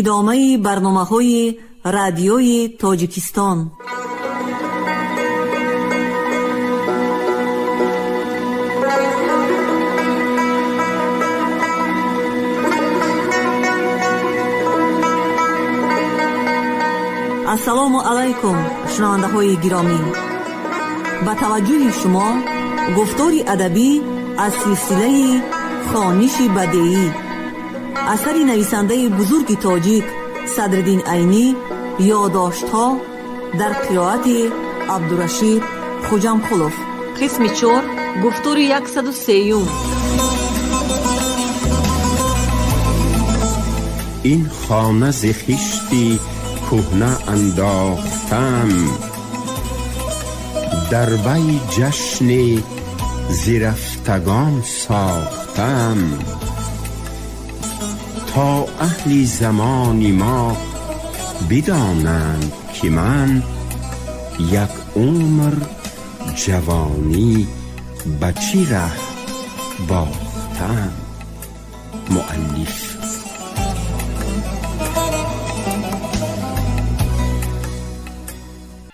Идомаи барномаҳои Радиои Тоҷикистон. Ассалому алайкум, шунавандаҳои гиромӣ! Ба таваҷҷӯҳи шумо гуфтори адабӣ аз силсилаи «Хониши бадеӣ», асари нависандаи бузурги тоҷик Садриддин Айнӣ, «Ёдоштҳо», дар қироати Абдурашид Хуҷамқулов, қисми чор, гуфтори 103-юм. Ин хона зи хишти кӯҳна андохтам, дар вай ҷашне зи рафтагон сохтам, то аҳли замони мо бидонанд, ки ман як умр ҷавонӣ ба чӣ раҳ бохтам. Муаллиф.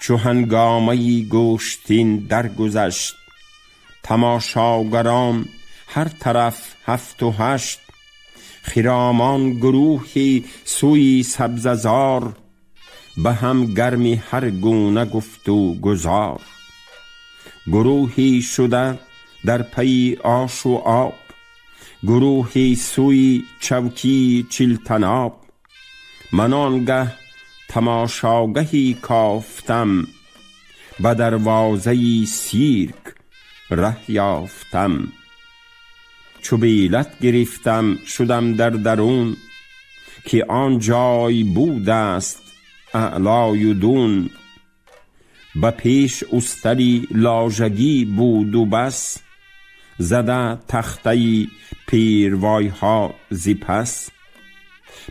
Чу ҳангомаи гӯштин даргузашт, тамошогарон ҳар тараф ҳафту ҳашт, хиромон гурӯҳе сӯи сабзазор, ба ҳам гарми ҳар гуна гуфту гузор. Гурӯҳе шуда дар пайи ошу об, гурӯҳе сӯи чавкии чилтаноб. Ман он гаҳ тамошогаҳӣ кофтам, ба дарвозаи сирк раҳ ёфтам. Чу билет гирифтам, шудам дар дарун, ки он ҷой будаст аълою дун. Ба пеш устари ложагӣ буду бас, зада тахтаи пирвойҳо зи пас.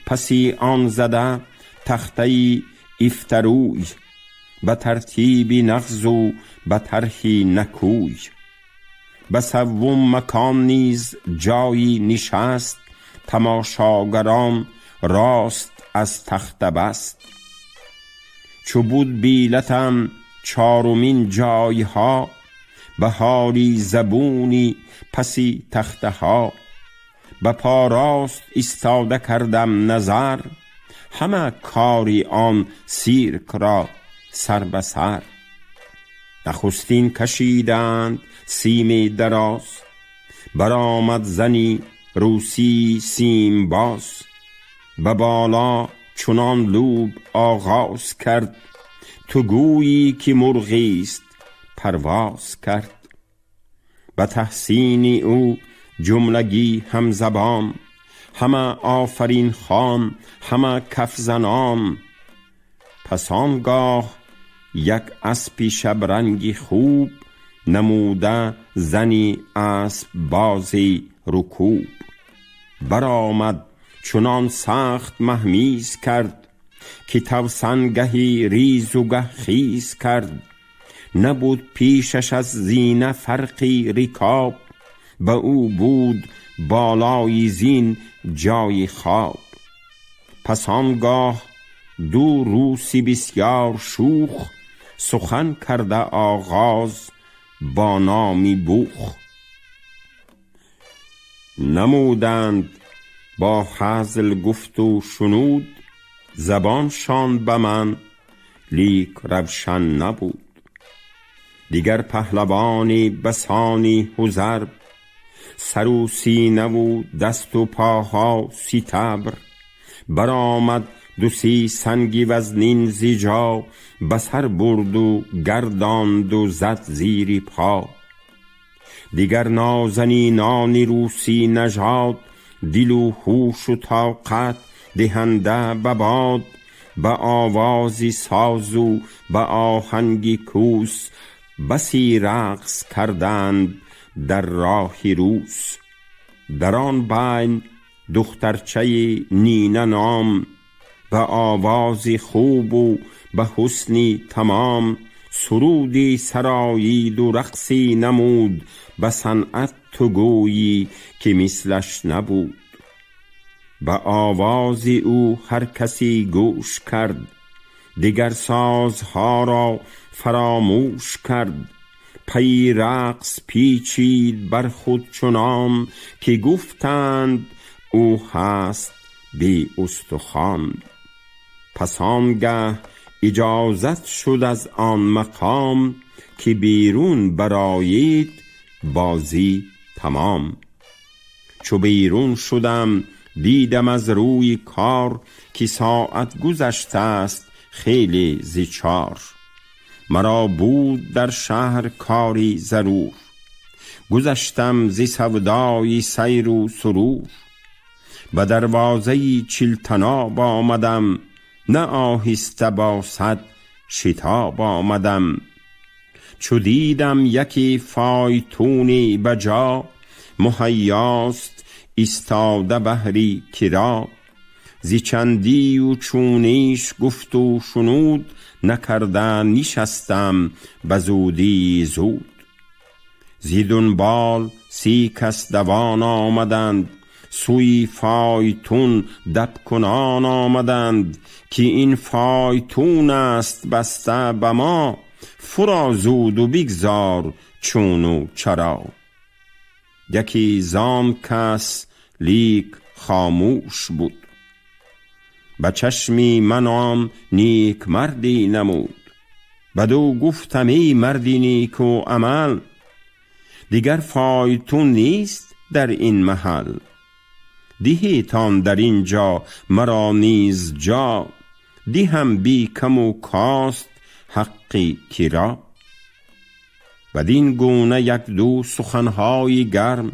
Паси он зада тахтаи ифтарӯй, ба тартиби нағзу ба тарҳи накӯй. Ба саввум макон низ ҷойи нишаст, тамошогарон рост аз тахта баст. Чу буд билетам чорумин ҷойҳо, ба ҳоли забуни паси тахтаҳо, ба по рост истода кардам назар ҳама кори он сирк ро сар ба сар. Нахустин кашиданд сими дароз, баромад зани русии симбоз. Ба боло чунон лӯб оғоз кард, ту гӯйӣ ки мурғист парвоз кард. Ба таҳсини ӯ ҷумлагӣ ҳамзабон, ҳама офарин хон, ҳама кафзанон. Пас он гоҳ як аспи шабранги хуб намуда зани аспбози рукӯб. Баромад, чунон сахт маҳмиз кард, ки тавсан гаҳи ризу гаҳ хиз кард. Набуд пешаш аз зина фарқи рикоб, ба ӯ буд болои зин ҷойи хоб. Пас он гоҳ ду руси бисёр шӯх сухан карда оғоз бо номи бух. Намуданд бо ҳазл гуфту шунуд, забоншон ба ман لیک равшан набуд. Дигар паҳлавони басони ҳузарб, сару синаву дасту поҳо ситабр, баромад, ду си санги вазнин зи ҷо ба сар бурду гардонду зад зири по. Дигар нозанинони русӣ нажод, дилу ҳушу тоқат диҳанда ба бод, ба овози созу ба оҳанги кӯс баси рақс карданд дар роҳи рус. Дар он байн духтарчаи Нина ном, ба овози хубу ба ҳусни тамом, суруди сароиду рақси намуд, ба санъат ту гӯйӣ ки мислаш набуд. Ба овози ӯ ҳар касе гӯш кард, дигар созҳоро фаромӯш кард. Пайи рақс печид бар худ чунон, ки гуфтанд ӯ ҳаст бе устухон. Пас он гаҳ иҷозат шуд аз он мақом, ки берун бароед, бозӣ тамом. Чу берун шудам, дидам аз рӯи кор, ки соат гузаштаст хеле зи 4. Маро буд дар шаҳр кори зарур, гузаштам зи савдои сайру сурур. Ба дарвозаи чилтаноб омадам, на оҳиста бо сад шитоб омадам. Чу дидам яке фойтуне ба ҷо, муҳайёст истода баҳри киро. Зи чандию чуниш гуфту шунуд накарда нишастам ба зудии зуд. Зи дунбол 30 кас давон омаданд, сӯи фойтун дабкунон омаданд, ки ин фойтун аст баста ба мо, фуро зуду бигзор чуну чаро. Яке зон кас лик хомӯш буд, ба чашми ман он нек мардӣ намуд. Бадӯ гуфтам: эй марди неку амал, дигар фойтун нест дар ин маҳал. Диҳетон дар ин ҷо маро низ ҷо, диҳам бе каму кост ҳаққи киро. Бадин гуна як-ду суханҳои гарм,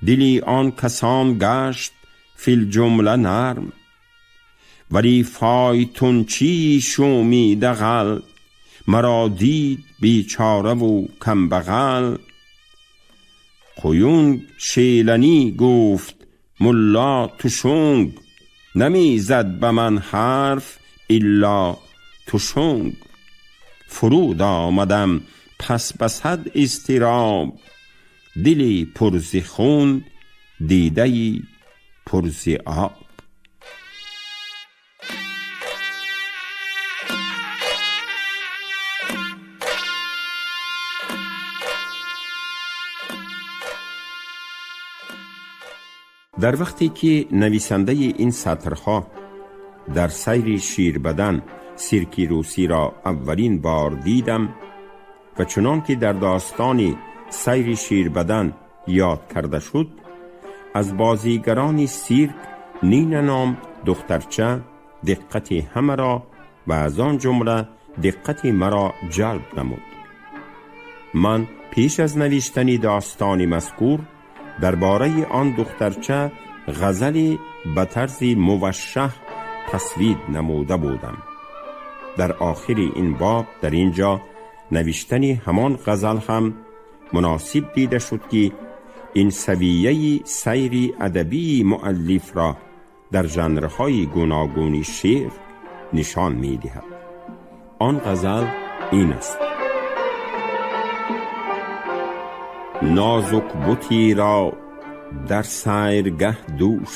дили он касон гашт филҷумла нарм. Вале фойтунчии шуми дағал маро дид бечораву камбағал. Қуюнг шеланӣ гуфт: мулло тушунг, намезад ба ман ҳарф илло тушунг. Фуруд омадам пас ба сад изтироб, дили пур зи хун, дидаи пур зи об. Дар вақте ки нависандаи ин сатрҳо дар сайри Ширбадан сирки русиро аввалин бор дидам ва чунон ки дар достони сайри Ширбадан ёд карда шуд, аз бозигарони сирк Нина ном духтарча диққати ҳамаро ва аз он ҷумла диққати маро ҷалб намуд. Ман пеш аз навиштани достони мазкур дар бораи он духтарча ғазале ба тарзи мувашшаҳ тасвид намуда будам. Дар охири ин боб дар ин ҷо навиштани ҳамон ғазал ҳам муносиб дида шуд, ки ин савияи сайри адабии муаллифро дар жанрҳои гуногуни шеър нишон медиҳад. Он ғазал ин аст: нозук бутеро дар сайргаҳ дӯш,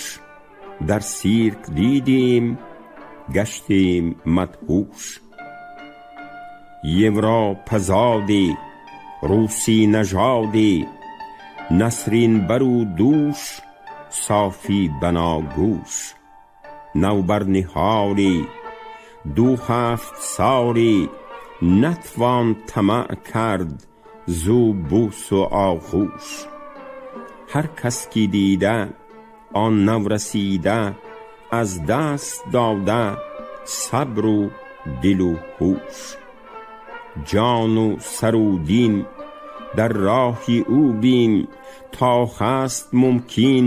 дар сирк дидем, гаштем мадҳуш. Европазоде, русӣ нажоде, насрин бару дӯш, софӣ баногӯш. Навбарниҳоле, ду ҳафт соле, натвон тамаъ кард зу бӯсу оғӯш. Ҳар кас ки дида он наврасида, аз даст дода сабру дилу ҳуш. Ҷону сару дин дар роҳи ӯ бин, то ҳаст мумкин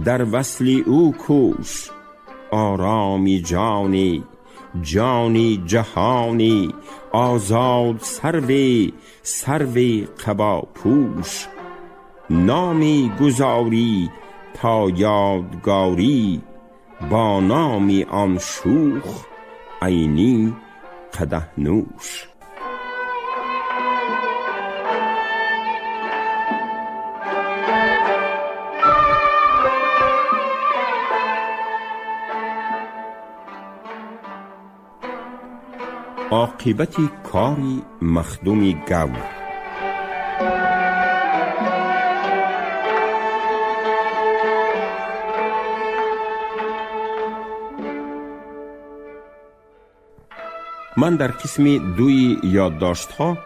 дар васли ӯ кӯш. Ороми ҷоне, ҷони ҷаҳоне, озод сарве, сарви қабопӯш. Номе гузорӣ то ёдгорӣ, бо номи он шӯх айнӣ қадаҳнӯш. Оқибати кори Махдуми Гав. Ман дар қисми дуи ёддоштҳо,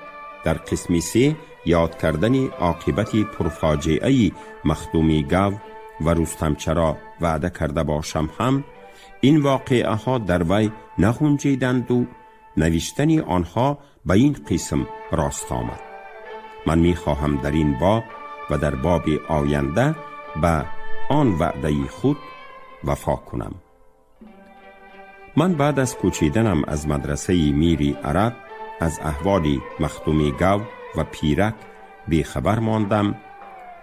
дар қисми се ёд кардани оқибати пурфоҷиаи Махдуми Гав ва Рустамчаро ваъда карда бошам ҳам, ин воқеаҳо дар вай нағунҷиданду навиштани онҳо ба ин қисм рост омад. Ман мехоҳам дар ин боб ва дар боби оянда ба он ваъдаи худ вафо кунам. Ман баъд аз кӯчиданам аз мадрасаи Мири Араб аз аҳволи Махдуми Гав ва Пирак бехабар мондам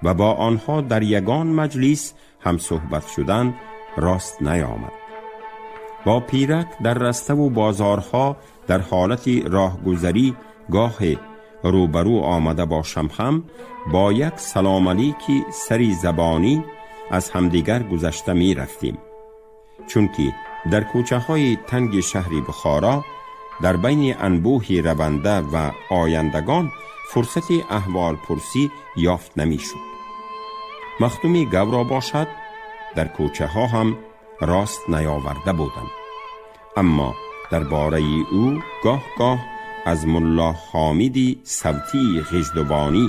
ва бо онҳо дар ягон маҷлис ҳамсӯҳбат шудан рост наёмад. Бо Пирак дар раставу бозорҳо дар ҳолати роҳгузарӣ гоҳе рӯбарӯ омада бошам ҳам, бо як салом алейки сари забонӣ аз ҳамдигар гузашта мерафтем, чунки дар кӯчаҳои танги шаҳри Бухоро дар байни анбӯҳи раванда ва ояндагон фурсати аҳволпурсӣ ёфт намешуд. Махдуми Гавро бошад, дар кӯчаҳо ҳам рост наёварда будам, аммо дар бораи ӯ гоҳ-гоҳ аз Мулло Ҳомиди Савтии Ғиждувонӣ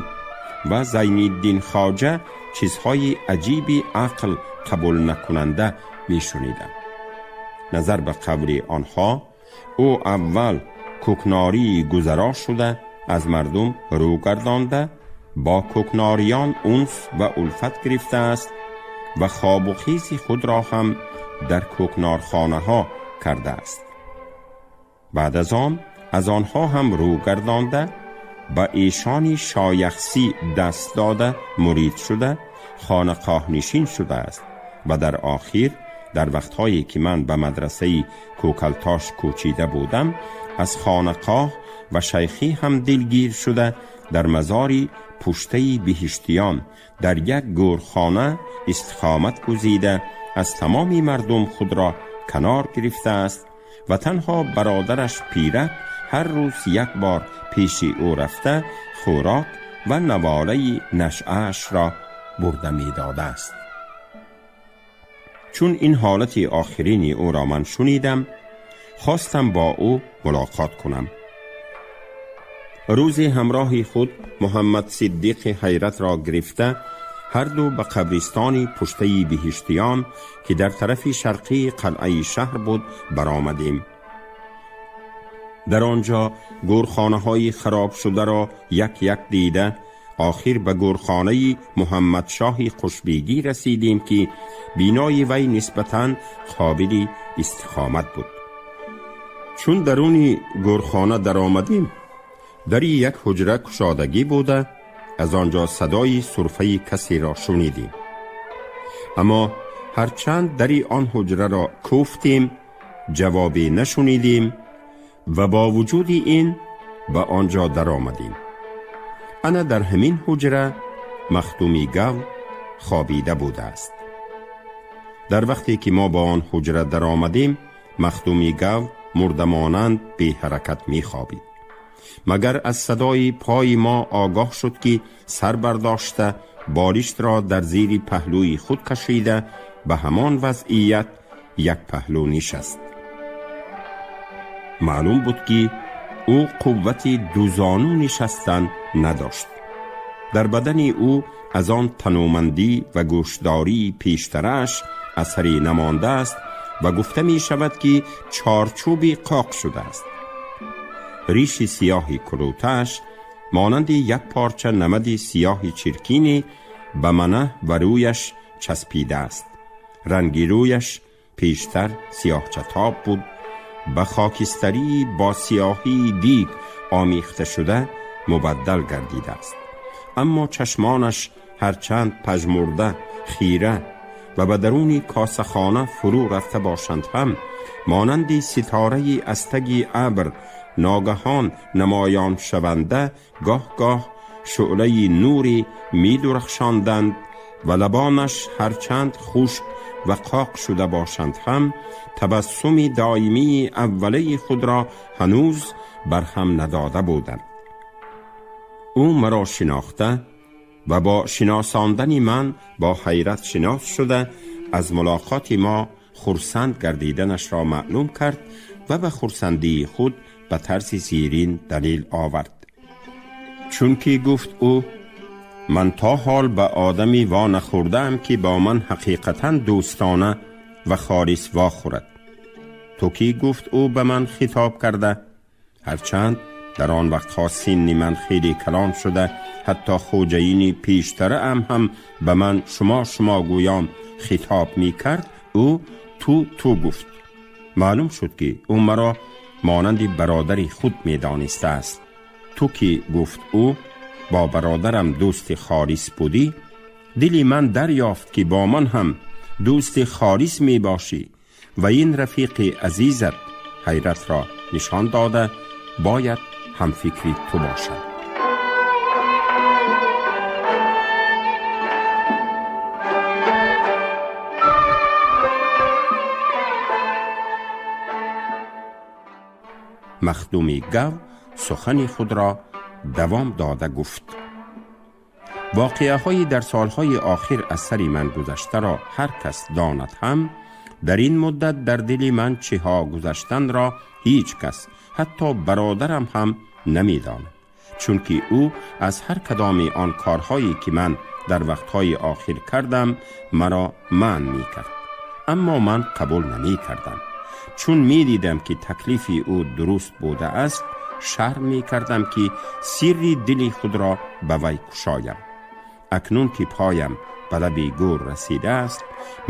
ва Зайниддин Хоҷа чизҳои аҷиби ақл қабул накунанда мешунидам. Назар ба қавли онҳо, ӯ аввал кӯкнории гузаро шуда, аз мардум рӯ гардонда, бо кӯкнориён унс ва улфат гирифтааст ва хобу хези худро ҳам дар кӯкнорхонаҳо кардааст. Баъд аз он аз онҳо ҳам рӯ гардонда, ба эшони Шояхсӣ даст дода, мурид шуда, хонақоҳнишин шудааст ва дар охир, дар вақтҳое ки ман ба мадрасаи Кӯкалтош кӯчида будам, аз хонақоҳ ва шайхӣ ҳам дилгир шуда, дар мазори пуштаи биҳиштиён дар як гӯрхона истиқомат гузида, аз тамоми мардум худро канор гирифтааст ва танҳо бародараш Пирак ҳар рӯз як бор пеши ӯ рафта, хӯрок ва наволаи нашъаашро бурда медодааст. Чун ин ҳолати охирини ӯро ман шунидам, хостам бо ӯ мулоқот кунам. Рӯзе ҳамроҳи худ Муҳаммад Сиддиқи Ҳайратро гирифта, ҳарду ба қабристони пуштаи биҳиштиён, ки дар тарафи шарқии қалъаи шаҳр буд, баромадем. Дар он ҷо гӯрхонаҳои харобшударо як як дида, охир ба гӯрхонаи Муҳаммадшоҳи Қушбегӣ расидем, ки бинои вай нисбатан қобили истиқомат буд. Чун даруни гӯрхона даромадем, дари як ҳуҷра кушодагӣ буда, аз он ҷо садои сурфаи касеро шунидем. Аммо ҳарчанд дари он ҳуҷраро кӯфтем, ҷавобе нашунидем ва бо вуҷуди ин ба он ҷо даромадем. Ана дар ҳамин ҳуҷра Махдуми Гав хобида будааст. Дар вақте ки мо ба он ҳуҷра даромадем, Махдуми Гав мурдамонанд беҳаракат мехобид. Магар аз садои пои мо огоҳ шуд, ки сар бардошта, болиштро дар зири паҳлӯи худ кашида, ба ҳамон вазъият як паҳлӯ нишаст. Маълум буд, ки ӯ қуввати дузону нишастан надошт. Дар бадани ӯ аз он танӯмандӣ ва гӯшдории пештарааш асаре намондааст ва гуфта мешавад, ки чорчӯби қоқ шудааст. Риши сиёҳи кулутааш монанди як порча намади сиёҳи чиркине ба манаҳ ва рӯяш часпидааст. Ранги рӯяш пештар сиёҳчатоб буд, ба хокистарии бо сиёҳии диг омехта шуда мубаддал гардидааст. Аммо чашмонаш ҳарчанд пажмурда, хира ва ба даруни косахона фурӯ рафта бошанд ҳам, монанди ситораи аз таги абр ногаҳон намоён шаванда, гоҳ-гоҳ шӯълаи нуре медурахшонданд ва лабонаш ҳарчанд хушк ва қоқ шуда бошанд ҳам, табассуми доимии аввалаи худро ҳанӯз барҳам надода буданд. Ӯ маро шинохта ва бо шиносондани ман бо ҳайрат шинос шуда, аз мулоқоти мо хурсанд гардиданашро маълум кард ва ба хурсандии худ ба тарзи зерин далел овард. Чунки гуфт ӯ: ман то ҳол ба одами во нахӯрдаам, ки бо ман ҳақиқатан дӯстона ва холис вохӯрад. Ту ки, гуфт ӯ ба ман хитоб карда, ҳарчанд дар он вақтҳо синни ман хеле калон шуда, ҳатто хоҷаини пештараам ҳам ба ман шумо шумо гӯён хитоб мекард, ӯ ту ту гуфт. Маълум шуд, ки ӯ маро монанди бародари худ медонистааст. Ту ки, гуфт ӯ, бо бародарам дӯсти холис будӣ, дили ман дарёфт, ки бо ман ҳам дӯсти холис мебошӣ ва ин рафиқи азизат ҳайратро нишон дода бояд ҳамфикри ту бошад. Махдуми Гав сухани худро давом дода гуфт: воқеаҳои дар солҳои охир аз сари ман гузаштаро ҳар кас донад ҳам, дар ин муддат дар дили ман чиҳо гузаштанро ҳеҷ кас, ҳатто бародарам ҳам намедонад, чунки ӯ аз ҳар кадоми он корҳое, ки ман дар вақтҳои охир кардам, маро манъ мекард. Аммо ман қабул намекардам. Чун медидам, ки таклифи ӯ дуруст будааст, шарм мекардам, ки сирри дили худро ба вай кушоям. Акнун ки поям ба лаби гӯр расидааст,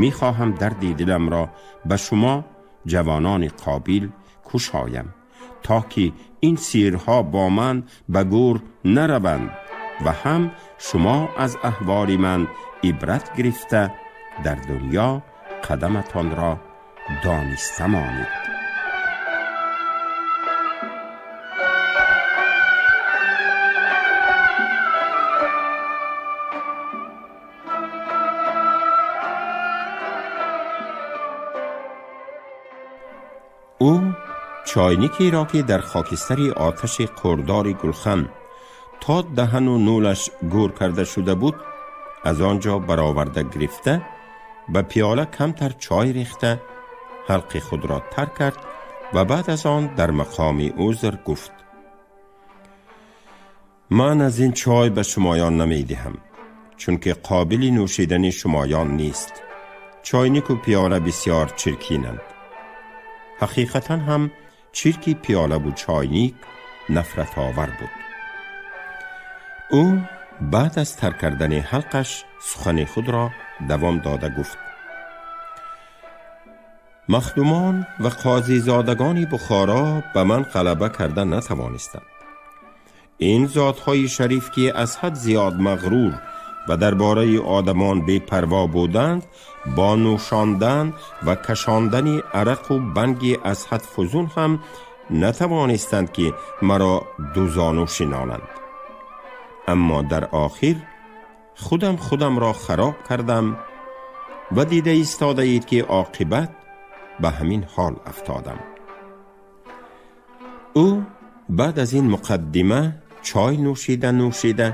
мехоҳам дарди диламро ба шумо ҷавонони қобил кушоям, то ки ин сирҳо бо ман ба гӯр нараванд ва ҳам шумо аз аҳволи ман ибрат гирифта дар дунё қадаматонро дониста монед. Ӯ чойникеро, ки дар хокистари оташи қурдори гулхан то даҳану нӯлаш гӯр карда шуда буд, аз он ҷо бароварда гирифта, ба пиёла камтар чой рехта, ҳалқи худро тар кард ва баъд аз он дар мақоми узр гуфт: ман аз ин чой ба шумоён намедиҳам, чунки қобили нӯшидани шумоён нест. Чойнику пиёла бисёр чиркинанд. Ҳақиқатан ҳам чирки пиёлаву чойник нафратовар буд. Ӯ баъд аз тар кардани ҳалқаш сухани худро давом дода гуфт: махдумон ва қозизодагони Бухоро ба ман ғалаба карда натавонистанд. Ин зотҳои шариф, ки аз ҳад зиёд мағрур ва дар бораи одамон бепарво буданд, бо нӯшондан ва кашондани арақу банги аз ҳад фузун ҳам натавонистанд, ки маро дузону шинонанд. Аммо дар охир худам худамро хароб кардам ва дида истодаед, ки оқибат ба ҳамин ҳол афтодам. Ӯ баъд аз ин муқаддима чой нӯшида нӯшида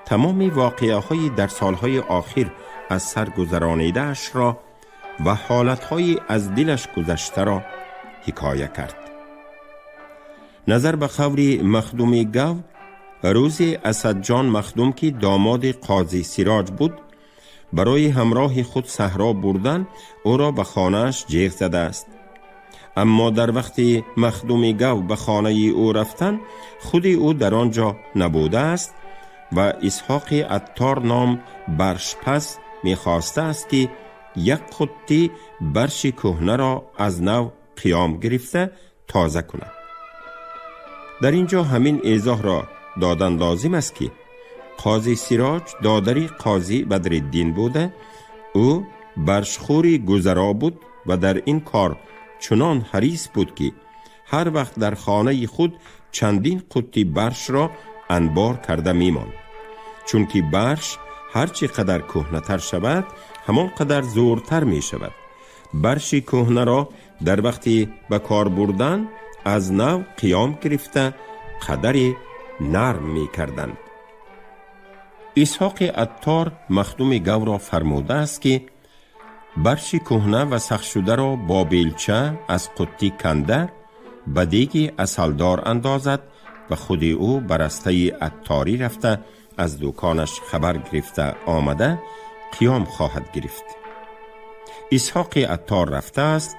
тамоми воқеаҳои дар солҳои охир аз сар гузаронидаашро ва ҳолатҳои аз дилаш гузаштаро ҳикоя кард. Назар ба қавли Махдуми Гав, рӯзе Асадҷон Махдум, ки домоди Қози Сироҷ буд, барои ҳамроҳи худ саҳро бурдан ӯро ба хонааш ҷеғ задааст. Аммо дар вақти Махдуми Гав ба хонаи ӯ рафтан, худи ӯ дар он ҷо набудааст ва Исҳоқи Аттор ном баршпаз мехостааст, ки як қуттӣ барши кӯҳнаро аз нав қиём гирифта тоза кунад. Дар ин ҷо ҳамин эзоҳро додан лозим аст, ки Қози Сироҷ додари Қозӣ Бадриддин буда, ӯ баршхӯри гузаро буд ва дар ин кор чунон ҳарис буд, ки ҳар вақт дар хонаи худ чандин қуттӣ баршро анбор карда мемонд, чунки барш ҳар чӣ қадар кӯҳнатар шавад, ҳамон қадар зӯртар мешавад. Барши кӯҳнаро дар вақти ба кор бурдан аз нав қиём гирифта қадаре нарм мекарданд. Исҳоқи Аттор Махдуми Гавро фармудааст, ки барши кӯҳна ва сахтшударо бо белча аз қуттӣ канда ба деги асалдор андозад ва худи ӯ ба растаи атторӣ рафта, аз дуконаш хабар гирифта омада, қиём хоҳад гирифт. Исҳоқи Аттор рафтааст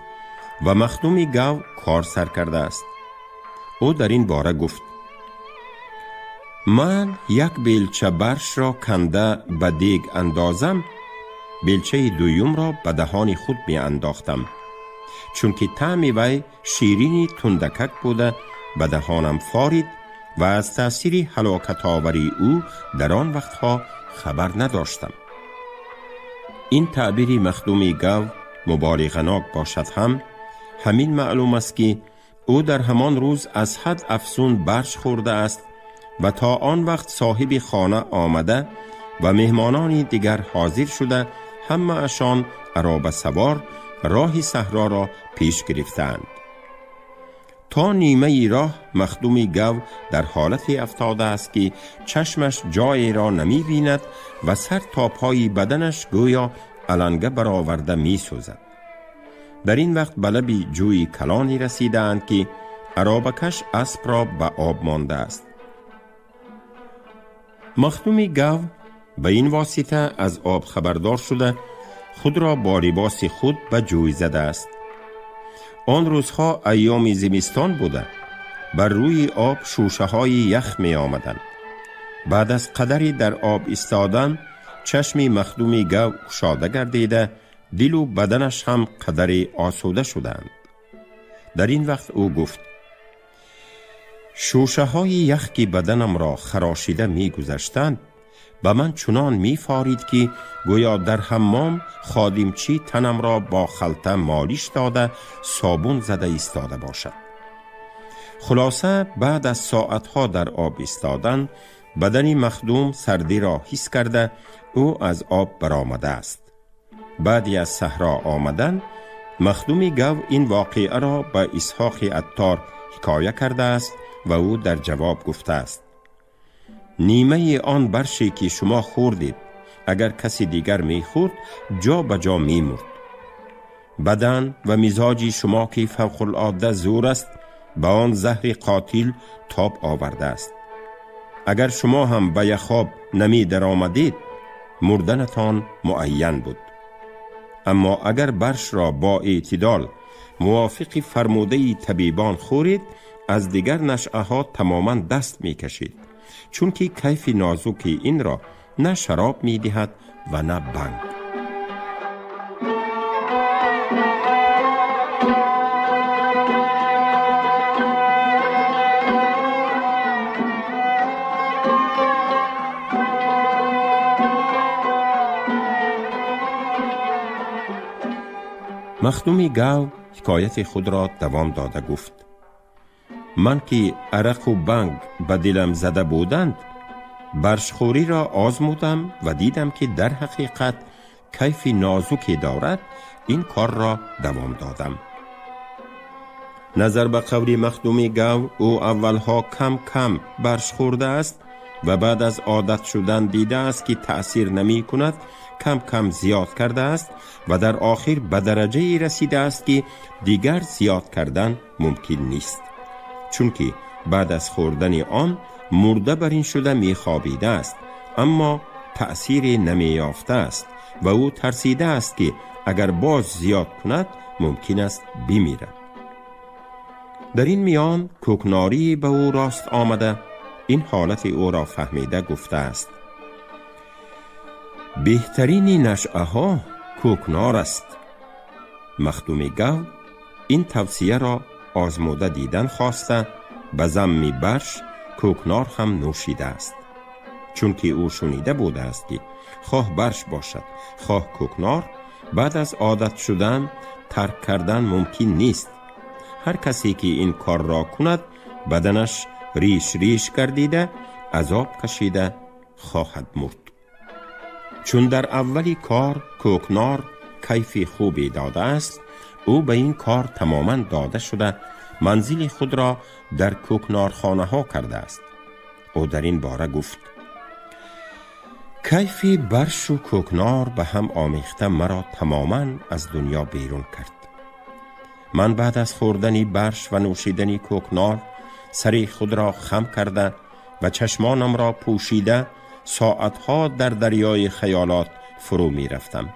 ва Махдуми Гав кор сар кардааст. Ӯ дар ин бора гуфт: ман як белча баршро канда ба дег андозам, белчаи дуюмро ба даҳони худ меандохтам, чунки таъми вай ширини тундакак буда, ба даҳонам форид ва аз таъсири ҳалокатовари ӯ дар он вақтҳо хабар надоштам. Ин таъбири Махдуми Гав муболиғанок бошад ҳам, ҳамин маълум аст, ки ӯ дар ҳамон рӯз аз ҳад афзун барш хӯрдааст ва то он вақт соҳиби хона омада ва меҳмонони дигар ҳозир шуда, ҳамаашон аробасавор роҳи саҳроро пеш гирифтаанд. То нимаи роҳ Махдуми Гав дар ҳолате афтодааст, ки чашмаш ҷоеро намебинад ва сар то пои баданаш гӯё аланга бароварда месӯзад. Дар ин вақт ба лаби ҷӯи калоне расидаанд, ки аробакаш аспро ба об мондааст. Махдуми Гав ба ин восита аз об хабардор шуда, худро бо либоси худ ба ҷӯй задааст. Он рӯзҳо айёми зимистон буда, бар рӯи об шӯшаҳои ях меомаданд. Баъд аз қадаре дар об истодан, чашми Махдуми Гав кушода гардида, дилу баданаш ҳам қадаре осуда шуданд. Дар ин вақт ӯ гуфт: шӯшаҳои ях, ки баданамро харошида мегузаштанд, ба ман чунон мефорид, ки гӯё дар ҳаммом ходимчӣ танамро бо халта молиш дода, собун зада истода бошад. Хулоса, баъд аз соатҳо дар об истодан, бадани Махдум сардиро ҳис карда, ӯ аз об баромадааст. Баъди аз саҳро омадан, Махдуми Гав ин воқеаро ба Исҳоқи Аттор ҳикоя кардааст ва ӯ дар ҷавоб гуфтааст: нимаи он барше, ки шумо хӯрдед, агар каси дигар мехӯрд, ҷо ба ҷо мемурд. Бадан ва мизоҷи шумо, ки фавқулодда зӯр аст, ба он заҳри қотил тоб овардааст. Агар шумо ҳам ба яхоб намедаромадед, мурданатон муайян буд. Аммо агар баршро бо эътидол мувофиқи фармудаи табибон хӯред, аз дигар нашъаҳо тамоман даст мекашед, чунки кайфи нозуки инро на шароб медиҳад ва на банг. Махдуми Гав ҳикояти худро давом дода гуфт: ман ки арақу банг ба дилам зада буданд, баршхӯриро озмудам ва дидам, ки дар ҳақиқат кайфи нозуке дорад, ин корро давом додам. Назар ба қавли Махдуми Гав, ӯ аввалҳо кам кам барш хӯрдааст ва баъд аз одат шудан дидааст, ки таъсир намекунад, кам кам зиёд кардааст ва дар охир ба дараҷае расидааст, ки дигар зиёд кардан мумкин нест, чунки баъд аз хӯрдани он мурда бар ин шуда мехобидааст, аммо таъсире намеёфтааст ва ӯ тарсидааст, ки агар боз зиёд кунад, мумкин аст бимирад. Дар ин миён кӯкнорӣ ба ӯ рост омада, ин ҳолати ӯро фаҳмида гуфтааст: беҳтарини нашъаҳо кӯкнор аст. Махдуми Гав ин тавсияро озмуда дидан хоста, ба замми барш кӯкнор ҳам нӯшидааст, чунки ӯ шунида будааст, ки хоҳ барш бошад, хоҳ кӯкнор, баъд аз одат шудан тарк кардан мумкин нест. Ҳар касе ки ин корро кунад, баданаш риш риш гардида, азоб кашида хоҳад мурд. Чун дар аввали кор кӯкнор кайфи хубе додааст, ӯ ба ин кор тамоман дода шуда. манзили худро дар кӯкнорхонаҳо кардааст. Ӯ дар ин бора гуфт: кайфи баршу кӯкнор ба ҳам омехта маро тамоман аз дунё берун кард. Ман баъд аз хӯрдани барш ва нӯшидани кӯкнор сари худро хам карда ва чашмонамро пӯшида соатҳо дар дарёи хаёлот фурӯ мерафтам.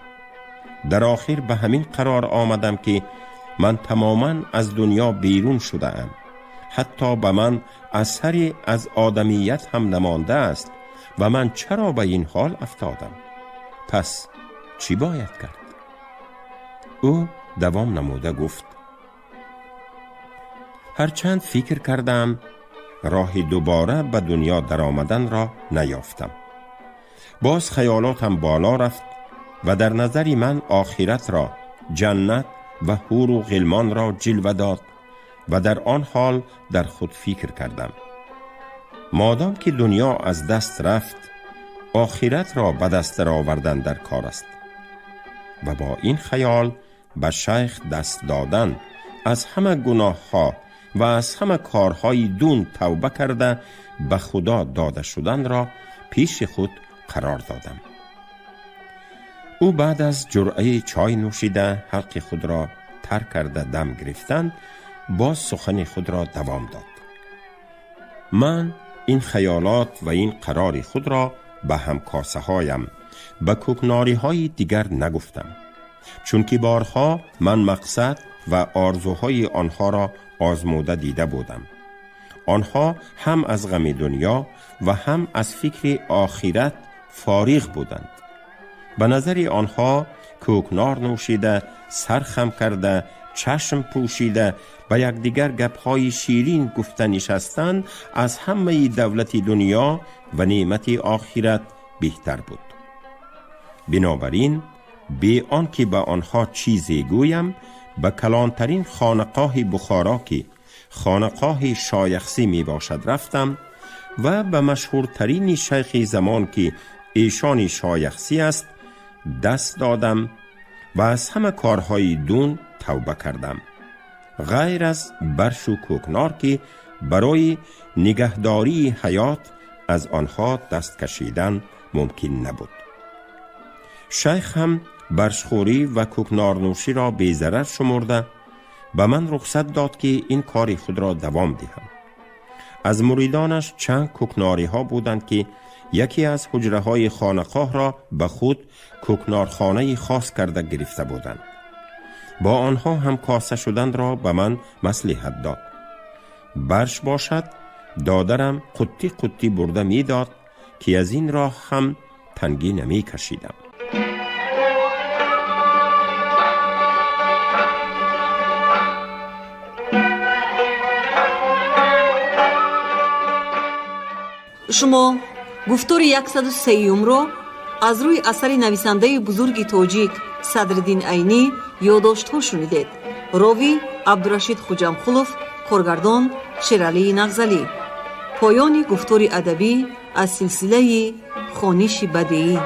Дар охир ба ҳамин қарор омадам, ки ман тамоман аз дунё берун шудаам. Ҳатто ба ман асаре аз одамият ҳам намондааст ва ман чаро ба ин ҳол афтодам? Пас чӣ бояд кард? Ӯ давом намуда гуфт: ҳарчанд фикр кардам, роҳи дубора ба дунё даромаданро наёфтам. Боз хаёлотам боло рафт ва дар назари ман охиратро, ҷаннат ва ҳуру ғилмонро ҷилва дод ва дар он ҳол дар худ фикр кардам: модом ки дунё аз даст рафт, охиратро ба даст даровардан дар кор аст. Ва бо ин хаёл ба шайх даст додан, аз ҳама гуноҳҳо ва аз ҳама корҳои дун тавба карда, ба Худо дода шуданро пеши худ қарор додам. Ӯ баъд аз ҷуръаи чой нӯшида, ҳалқи худро тар карда дам гирифтан, боз сухани худро давом дод. Ман ин хаёлот ва ин қарори худро ба ҳамкосаҳоям, ба кӯкнориҳои дигар нагуфтам, чунки борҳо ман мақсад ва орзуҳои онҳоро озмуда дида будам. Онҳо ҳам аз ғами дунё ва ҳам аз фикри охират фориғ буданд. Ба назари онҳо кӯкнор нӯшида, сар хам карда, чашм пӯшида, ба якдигар гапҳои ширин гуфта нишастан аз ҳамаи давлати дунё ва неъмати охират беҳтар буд. Бинобар ин, бе он ки ба онҳо чизе гӯям, ба калонтарин хонақоҳи Бухоро, ки хонақоҳи Шояхсӣ мебошад, рафтам ва ба машҳуртарини шайхи замон, ки эшони Шояхсӣ аст, даст додам ва аз ҳама корҳои дун тавба кардам, ғайр аз баршу кӯкнор, ки барои нигаҳдории ҳаёт аз онҳо даст кашидан мумкин набуд. Шайх ҳам баршхӯрӣ ва кӯкнорнӯширо безарар шумурда, ба ман рухсат дод, ки ин кори худро давом диҳам. Аз муридонаш чанд кӯкнориҳо буданд, ки яке аз ҳуҷраҳои хонақоҳро ба худ кӯкнорхонаи хос карда гирифта буданд. Бо онҳо ҳамкоса шуданро ба ман маслиҳат дод. Барш бошад, додарам қуттӣ қуттӣ бурда медод, ки аз ин роҳ ҳам тангӣ намекашидам. Шумо гуфтори 103-юмро аз рӯи асари нависандаи бузурги тоҷик Садриддин Айнӣ «Ёдоштҳо» шунидед. Ровӣ Абдурашид Хуҷамхулов, коргардон Шералии Нағзалӣ. Поёни гуфтори адабӣ аз силсилаи хониши бадеӣ.